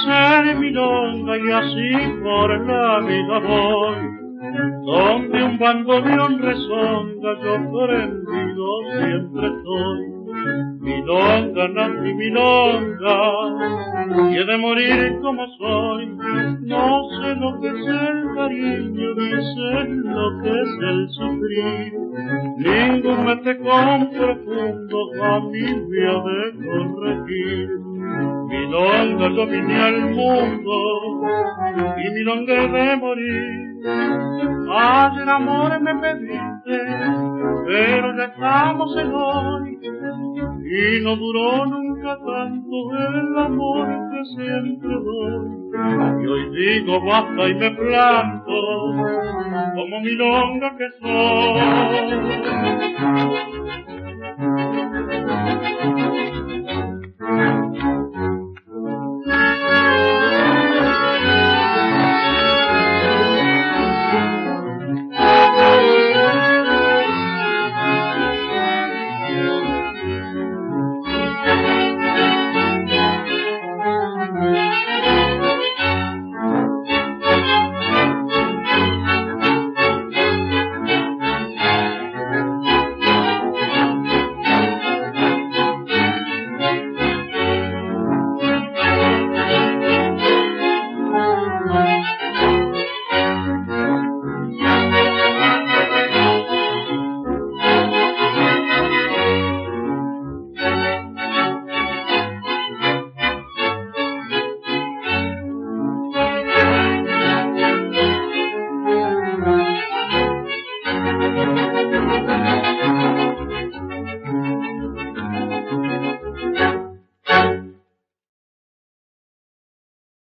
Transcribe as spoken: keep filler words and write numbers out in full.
Ser milonga y así por la vida voy. Donde un bandoneón resonga, yo prendido siempre estoy. Milonga, nací milonga, y he de morir como soy. No sé lo que es el cariño, ni sé lo que es el sufrir. Ningún mate con profundo a mí me ha de corregir. Milonga, yo vine al mundo y milonga he de morir. Ayer amor me pediste, pero ya estamos en hoy. Y no duró nunca tanto el amor que siempre doy. Y hoy digo basta y me planto como milonga que soy.